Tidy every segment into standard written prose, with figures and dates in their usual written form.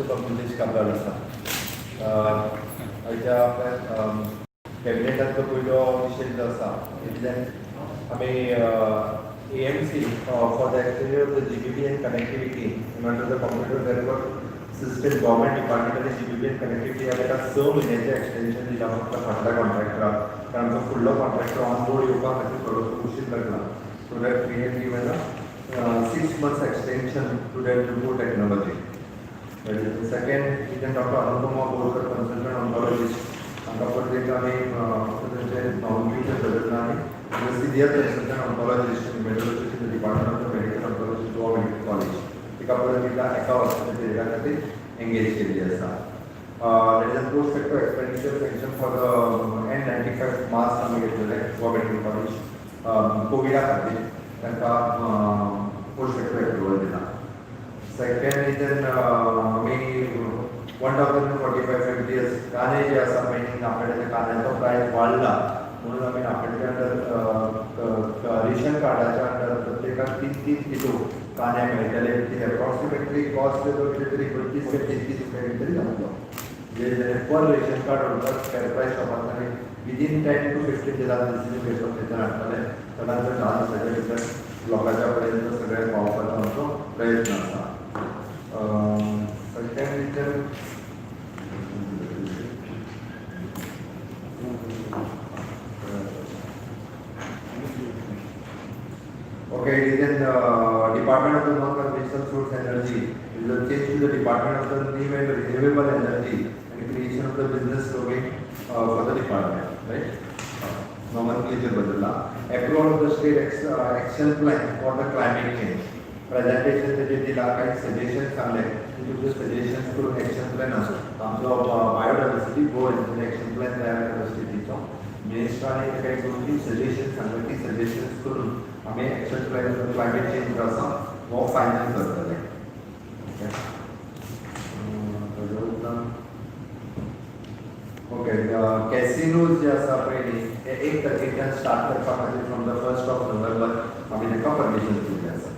Doctor Nilesh Cabral आसा. आयच्या आपल्या कॅबिनेटांतलो पयलो विशय जो आसा तितल्यान आमी AMC for the extension of the GBB and connectivity under the computer network system government department आनी जीबीबी एंड कनेक्टिविटी ह्या ताका 6 म्हयन्याचें एक्सटेन्शन दिलां फक्त फाटल्या कॉन्ट्रॅक्टराक, कारण आमचो फुडलो कॉन्ट्रॅक्टर ऑन बोर्ड येवपा खातीर थोडोसो उशीर लागला, so that we have given a 6 months extension to that Nupoor technology. That is the second, we can Dr. Anupama Borkar, consultant oncologist. हांकां परत एकदा आमी तांचे नॉमिनेशन बदलला आनी senior consultant oncologist hematologist in the department of the medical oncology, Goa Medical College, तिका परत एकदा एका वर्साच्या पिरियडा खातीर एंगेज केल्ली आसा. That is a post facto expenditure sanction for the N95 mask आमी घेतलेले गोवा मेडिकल कॉलेज कोविडा खातीर, तांकां पोस्ट फॅक्टो एप्रुवल दिला. सेकंड is आमी 1045 MTS कांदे जे आसा पळय न्ही, नाफेडाच्या कांद्याचो प्रायस वाडला म्हणून आमी नाफेडच्या अंडर रेशन कार्डाच्या अंडर प्रत्येकाक 3-3 किलो कांदे मेळटले. ती एप्रॉक्सिमेटली कॉस्ट तेजो कितें तरी 32 ते 33 रुपया कितें तरी जातलो, जे पर रेशन कार्ड होल्डर फेर प्रायस शॉपांतल्यान विदीन 10 टू 15 डेजान दिसांनी पेपर थंयच्यान हाडटले. चडांत चड 10 दिसाच्या भितर लोकांच्या पर्यंत सगळें पावोवपाचो आमचो प्रयत्न आसा. Second reason, okay, it is in Department of the Non-Conventional Source Energy. It is a change to the Department of the New and Renewable Energy and creation of the business domain for the department, right? Nomenclature बदलला. Approval of the state action plan for the climate change. Presentation त्याचे दिला, काही suggestion सांगले, ते तुमचे suggestion करून action plan आसतो आमचो. बायोडायवर्सिटी बोर्ड एक्शन प्लॅन तयार केलो स्टेटीचो. मिनिस्टरांनी काही 2-3 सजेशन सांगले, ती सजेशन्स करून आमी एक्शन प्लॅन क्लायमेट चेंज जो आसा हो फायनल करतले. ओके, ताज्या उपरांत, ओके, कॅसिनोज जे आसा पळय न्ही, ते 1 तारखेच्यान स्टार्ट करपा खातीर from the 1st of November आमी तांकां परमिशन दिल्लें आसा.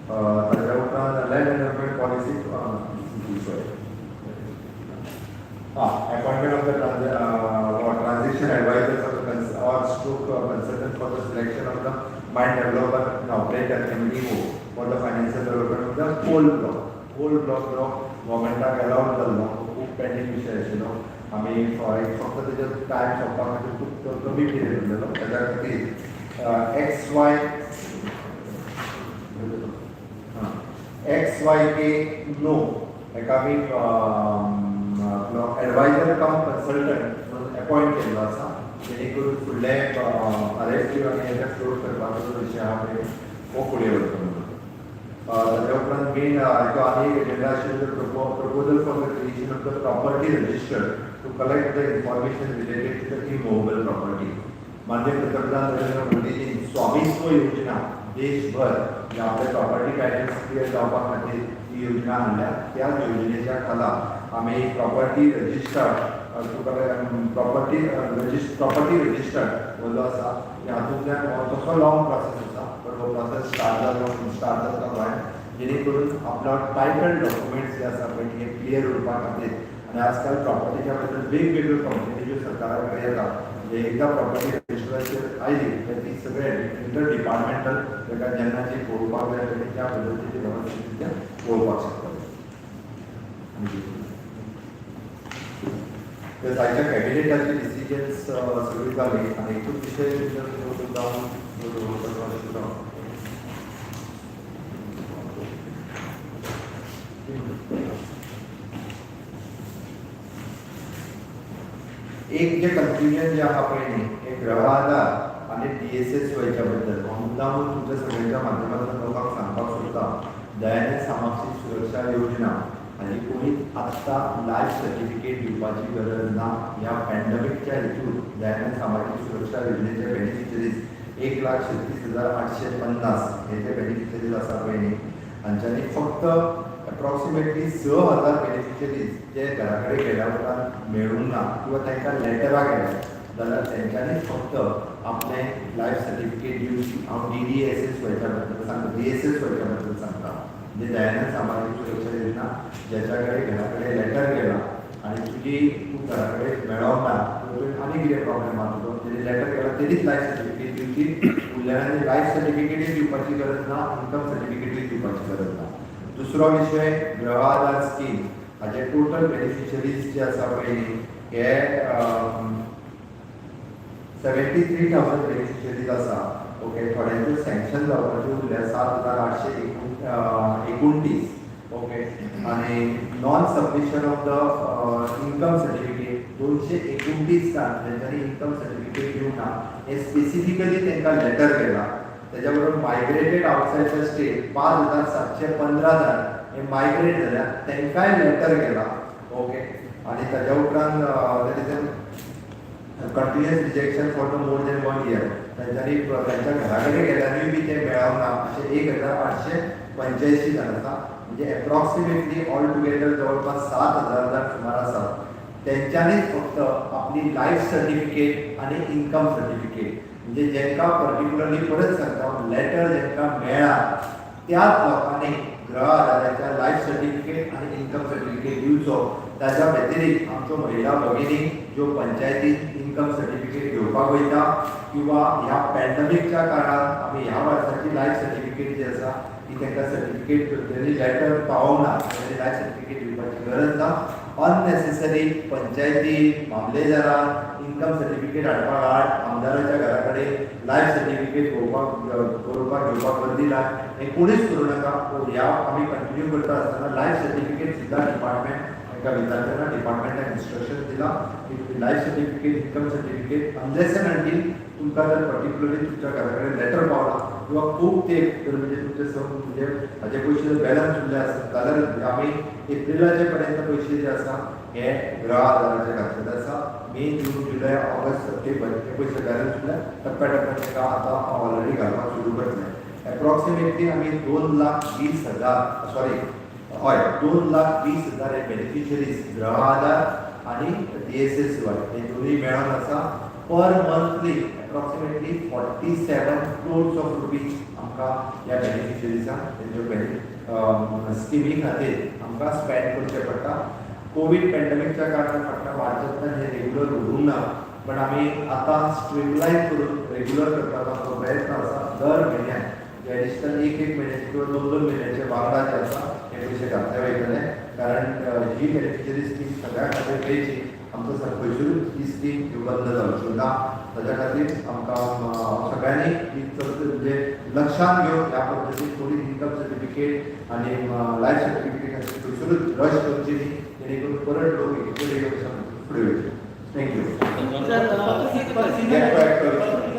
ताज्या उपरांत लँड डेव्हलपमेंट पॉलिसी, सॉरी, हां, appointment of the transition advisor for the or stroke consultant for the selection of the mine developer and operator, MDO, for the financial development of the coal block. Coal block जो गव्हर्मेंटाक allowed जाल्लो, तो खूब pending विशय आशिल्लो. आमी एक फक्त तेजो टायम सोंपपा खातीर खूब कमी पिरियड उरलेलो. तेज्या खातीर एक्स वाय, एक्स वाय के नो हेका आमी आपलो एडवायजर कम कन्सल्टंट म्हणून अपॉयंट केल्लो आसा, जेणे करून फुडले आरएफक्यू आनी हेजे फ्लोट करपाचो जो विशय आहा पळय, हो फुडें वरतलो म्हणून. ताच्या उपरांत मेन हाचो आनी एक एजेंडा आशिल्लो, proposal for the creation of the property register to collect the information related to the immovable property. माननीय पंतप्रधान नरेंद्र मोदीजींनी स्वामित्व योजना देशभर म्हणजे आपल्या प्रॉपर्टी गायडन्स क्लियर जावपा खातीर ही योजना हाडल्या. त्याच योजनेच्या खाला आमी property register to property register हो जो आसा, हातूंतल्यान हो तसो लॉंग प्रोसेस आसा, बट हो प्रोसेस स्टार्ट जालो, स्टार्ट जाता गोंयांत, जेणे करून आपलो टायटल डॉक्युमेंट्स जे आसा पळय हे क्लियर उरपा खातीर. आनी आजकाल प्रॉपर्टीच्या बद्दल वेगवेगळ्यो कंप्लेनी ज्यो सरकारा कडेन येता, म्हणजे एकदां प्रॉपर्टी रजिस्टराचेर आयली जाल्यार ती सगळे इंटर डिपार्टमेंटल ताका जेन्ना जी पळोवपाक जाय तेणी त्या पद्दतीची वेवस्थीत पळोवपाक शकतले. तर आयच्या कॅबिनेटाचे डिसिजन्स सगळी जाली आनी एकूच विशय मुद्दाम दवरपाचो आशिल्लो. एक जे कन्फ्युजन जे आहा पळय न्ही, हे गृह आधार आनी डीएसएस वायच्या बद्दल हांव मुद्दामून तुमच्या सगळ्यांच्या माध्यमांतल्यान लोकांक सांगपाक सोदता. दयानंद सामाजीक सुरक्षा योजना हाजी कोणीच आत्तां लायफ सर्टिफिकेट दिवपाची गरज ना. ह्या पॅन्डमिकच्या हेतून दयानंद सामाजीक सुरक्षा योजनेचे बेनिफिशरीज 1,36,850 हे जे बेनिफिशरीज आसा पळय न्ही, हांच्यांनी फक्त एप्रॉक्सिमेटली 6,000 बेनिफिशरीज जे घरा कडेन गेल्या उपरांत मेळूंक ना किंवा तांकां लेटरां गेल्या जाल्यार तेंच्यांनी फक्त आपलें लायफ सर्टिफिकेट दिवची. हांव डीडीएसएस वायच्या बद्दल सांगता, डीएसएस वायच्या बद्दल सांगता, म्हणजे दयानंद सामाजीक सुरक्षा. ज्याच्या कडेन घरा कडेन लेटर गेला आनी तुजी तूं घरा कडेन मेळोंक ना, आनी कितें प्रॉब्लेम आहा तुजो, तेजी लेटर गेला तेजीच लायफ सर्टिफिकेट दिवची. उरलेल्यांनी लायफ सर्टिफिकेटूय दिवपाची गरज ना, इन्कम सर्टिफिकेटूय दिवपाची गरज ना. दुसरो विशय, गृह आधार स्कीम हाजे टोटल बेनिफिशरीज जे आसा पळय न्ही, हे 73,000 बेनिफिशरीज आसा. ओके, थोड्यांच्यो सँक्शन जावपाच्यो उरल्या 7829. ओके, आनी non submission of the income certificate 229 जाण तेंच्यांनी इन्कम सर्टिफिकेट दिवंक ना, हे स्पेसिफिकली तांकां लेटर केला. तेज्या बरोबर मायग्रेटेड आउटसायड the state 5715 जाण हे मायग्रेट जाल्या, तांकांय लेटर केला. ओके, आनी ताज्या उपरांत that is continuous rejection for the more than one year, तांच्यांनी तांच्या घरा कडेन गेल्यारूय बी ते मेळोंक ना, अशें 1885 जाण आसा. म्हणजे एप्रॉक्सिमेटली ऑल टुगेदर जवळपास 7000 जाण सुमार आसात. तेंच्यांनीच फक्त आपली लायफ सर्टिफिकेट आनी इन्कम सर्टिफिकेट, म्हणजे जेंकां पर्टिक्युलरली, परत सांगता, लेटर जेंकां मेळ्ळा त्याच लोकांनी गृह आधाराच्या लायफ सर्टिफिकेट आनी इन्कम सर्टिफिकेट दिवचो. ताच्या व्यतिरिक्त आमच्यो महिला भगिनी ज्यो पंचायतीन इन्कम सर्टिफिकेट घेवपाक वयता किंवा ह्या पॅन्डमिकच्या काळात आमी ह्या वर्साची लायफ सर्टिफिकेट जी आसा ती तांकां सर्टिफिकेट तेणी लेटर पावोवंक ना, तेणी लायफ सर्टिफिकेट दिवपाची गरज ना. अननेसेसरी पंचायती, मामलेदारान इन्कम सर्टिफिकेट हाडपाक हाड, आमदाराच्या घरा कडेन लायफ सर्टिफिकेट घेवपाक, बरोवपाक घेवपाक गर्दी लाय, हें कोणीच करूं नाका. पूण ह्या आमी कंटिन्यू करता आसतना लायफ सर्टिफिकेट सुद्दां डिपार्टमेंट तांकां विचारतना डिपार्टमेंटान इन्स्ट्रक्शन दिलां की life certificate, income certificate, unless and until तुमकां जर पर्टिक्युलरली तुमच्या घरा कडेन लेटर पावला किंवा खूब तेंप जर म्हणजे तुमचे स म्हणजे हाजे पयशे जर बॅलन्स उरले आसत जाल्यार आमी एप्रिलाचे पर्यंत पयशे जे आसा हे गृह आधाराचे घातलेले आसा. मे, जून, जुलय, ऑगस्ट, सप्टेंबर हे पयशे बॅलन्स उरले, टप्प्या टप्प्यान तांकां आतां ऑलरेडी घालपाक सुरू करतले. एप्रॉक्सिमेटली आमी 2,20,000, सॉरी, हय, 2,20,000 हे बेनिफिशरीज गृह आधार आनी डी एस एस वाय हे दोनूय मेळोन आसा. Per monthly approximately 47 crores of rupees आमकां ह्या बेनिफिशरीजांक तेंच्यो स्किमी खातीर आमकां स्पेंड करचें पडटा. कोवीड पॅन्डमिकच्या कारणान फाटल्या मार्चांतल्यान हे रेगुलर उरूंक ना, पण आमी आतां स्ट्रीमलायन करून रेगुलर करपाचो आमचो प्रयत्न आसा. दर म्हयन्याक एडिशनल एक एक म्हयन्याचे किंवा दोन दोन म्हयन्याचे वांगडा जे आसा हे पयशे घातले वयतले, कारण ही बेनिफिशरी स्कीम सगळ्या खातीर मेळची. आमचो खंयसरूच ही स्कीम ह्यो बंद जावच्यो ना, ताच्या खातीर आमकां सगळ्यांनी ही म्हणजे लक्षांत घेवन ह्या पद्दतीन थोडी इन्कम सर्टिफिकेट आनी लायफ सर्टिफिकेट खातीर खंयसरूच रश करची न्ही, जेणे करून परत लोक एक एक फुडें वयतले. Thank you. Sir. Get back.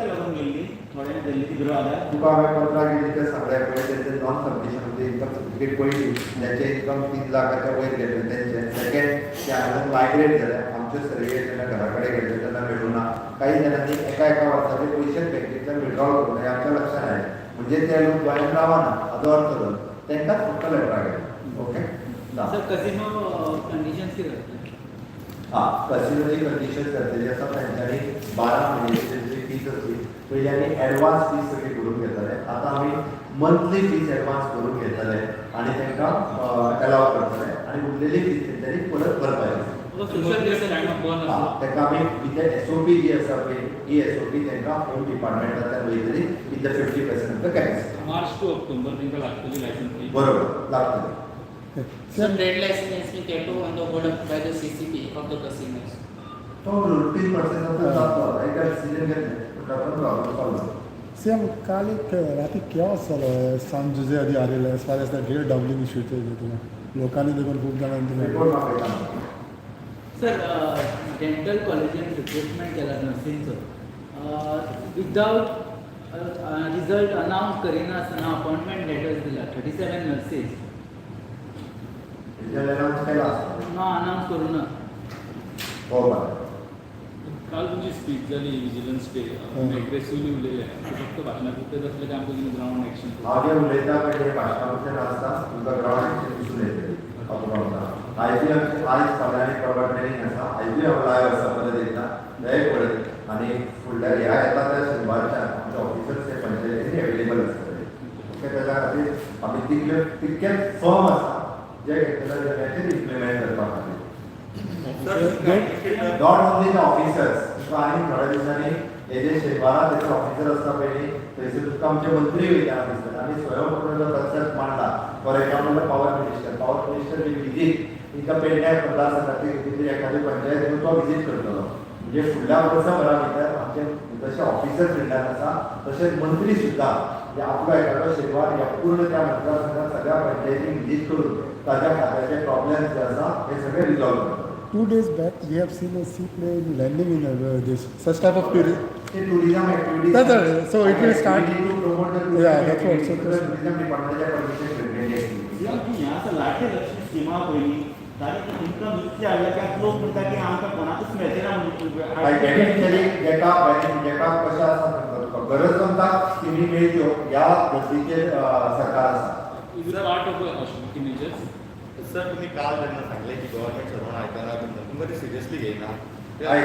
लागून गेल्ली थोड्यांनी दिल्ली ती गृह आधार. तुका हांवें पत्रां गेली ते सांगले पळय, तेंचे non submission of income certificate पयली ज्यांचे इन्कम 3 लाखाच्या वयर गेले तेंचे. सेकंड, ते हांगा मायग्रेट जाले, आमच्यो सर्वे जेन्ना घरा कडेन गेले तेन्ना मेळूं ना. काही जाणांनी एका एका वर्साचे पयशेच बँकेंतल्यान विड्रॉल करूं हें आमच्या लक्षात आयलें. म्हणजे ते लोक गोंयांत रावना हाजो अर्थ जालो. तांकांच फक्त लेटरां गेली. ओके ना. सर, कसिनो कंडिशन्स कितें आसले? हां, कसिनोची कंडिशन जातली आसा, तेंच्यांनी 12 म्हयन्याची तेंची फीस आसली. पयलीं आमी एडवान्स फीस सगळी भरून घेताले, आतां आमी मंथली फीस एडवान्स भरून घेतले आनी तांकां एलाव करतले आनी उरलेली फीस तेंच्यांनी परत भरपाची. सोशल डिस्टन्सिंग बंद हां. आसलो. ताका आमी विथ एसओपी जी आसा पळय, ही एसओपी तांकां होम डिपार्टमेंटांतल्यान वयतली with the 50% of the capacity. March to October तांकां लागतली लायसन्स फी. बरोबर, लागतली. So trade license has been kept on the hold up by the CCP of the casinos. तो 15% जातलो. एका डिसिजन घेतलें पूण प्रॉब्लम सॉल्व जातलो. सीएम, काल एक राती केओस जालो सान Jose अधिकारीला as far as the rate doubling इश्यूचे लोकांनी देखून खूब जाणांनी रिपोर्ट मागयता. सर, डेंटल कॉलेजीन रिक्रुटमेंट केला नर्सिंगचो, विदाउट रिजल्ट अनाउन्स करिनासतना अपॉइंटमेंट लेटर्स दिला 37 नर्सीस. रिजल्ट अनाउन्स केला आसतलो. ना, अनाउन्स करूं ना. हो, बरें. काल तुमची स्पीच जाली विजिलन्स डे, एग्रेसिवली उलयले. फक्त भाशणां पुरतें जातलें काय आमकां कितें ग्रावंड एक्शन? हांव जें उलयता पळय हें भाशणां पुरतें नासता, तुमकां ग्रावंड एक्शन दिसून येतली. हांव तुका म्हणटा, आयजूय आमचें, आयज फाल्यां आनी परवां ट्रेनींग आसा. आयजूय हांव लायव आसा परत एकदां हे पळय आनी फुडल्या ह्या येता त्या शेनवारच्यान आमचे ऑफिसर्स हे पंचायतीनी एवेलेबल आसतले. ओके, ताच्या खातीर आमी तितले तितकेच फर्म आसा जे घेतलेले निर्णयाचेर. Officer. Not only the officers, तुका आनी थोड्या दिसांनी हे जे शेनवारा थंयसर ऑफिसर आसता पळय न्ही, थंयसर तुका आमचे मंत्री वयता दिसतात. आमी स्वयं जो कन्सेप्ट मांडला, for example the power minister, power minister will visit in the Pedne मतदारसंघातली खंयची तरी एखादी पंचायत घेवन तो विजीट करतलो. म्हणजे फुडल्या वर्सभरा भितर आमचे जशे ऑफिसर फिल्डान आसा तशेंच मंत्री सुद्दां म्हणजे आपलो एखादो शेनवार ह्या पूर्ण त्या मतदारसंघात सगळ्या पंचायतींक विजीट करून ताज्या खात्याचे प्रॉब्लेम्स जे आसा हे सगळे रिजॉल्व करतले. 2 days back, we have seen a seaplane landing in this such type of tourism. ते tourism activities. That's all. So it will start- To promote the tourism Yeah, that's what- so- activities. Tourism डिपार्टमेंटच्या permission मेळटली activities. जेव्हा की ह्या आसा लाडके लक्ष्मी स्किमा पयलीं ताणी इन्कम इतली हाडल्या की आतां लोक म्हणटा की आमकां कोणाकूच मेळचें ना Like म्हणून. बेनिफिशरी जेका जेका कशें आसा सांगता तुका गरजवंताक स्किमी मेळच्यो ह्या गरजेचेर सरकार आसा. Is part of Ashwini measures. Sir, तुम्ही काल जेन्ना सांगलें की गव्हर्नमेंट सर्वण आयकना तुमकां, तुमकां ते सिरियसली घेयना. ऐक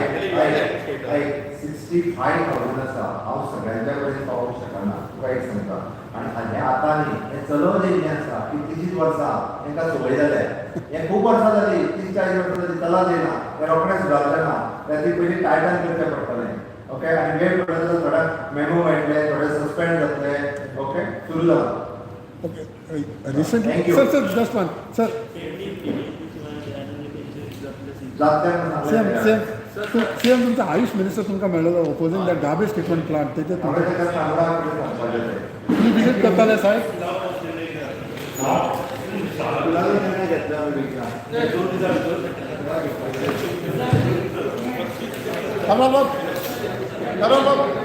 ऐक, 65,000 आसा, हांव सगळ्यांच्या कडेन पावोवंक शकना, तुका एक सांगता. आनी हें आतां न्ही, हें चलोवन येयल्लें आसा कितलींशींच वर्सां, तांकां संवय जाल्या. हें खूब वर्सां जाली, 30-40 वर्सां जाली, चलत येयला. हें रोखडें सुदारचें ना, त्या खातीर पयलीं कायद्यान करचें पडटलें. ओके, आनी वेळ पडलो जाल्यार थोड्यांक मेमो मेळटले, थोडे सस्पेंड जातले. ओके, सुरू जाला. Okay, recently, Thank you. Sir, sir, just one, sir, जातलें म्हणून CM, सांगलें. CM, CM तुमचा आयुष मिनिस्टर तुमकां मेळलेलो opposing that garbage treatment plant तेचे हांवें तुमकां ताका सांगलां कितें सांगपाचें तें. तुम्ही विजीट करताले साहेब. तुला निर्णय घेतला आमी बेगीन. कमल बाब, कमल बाब.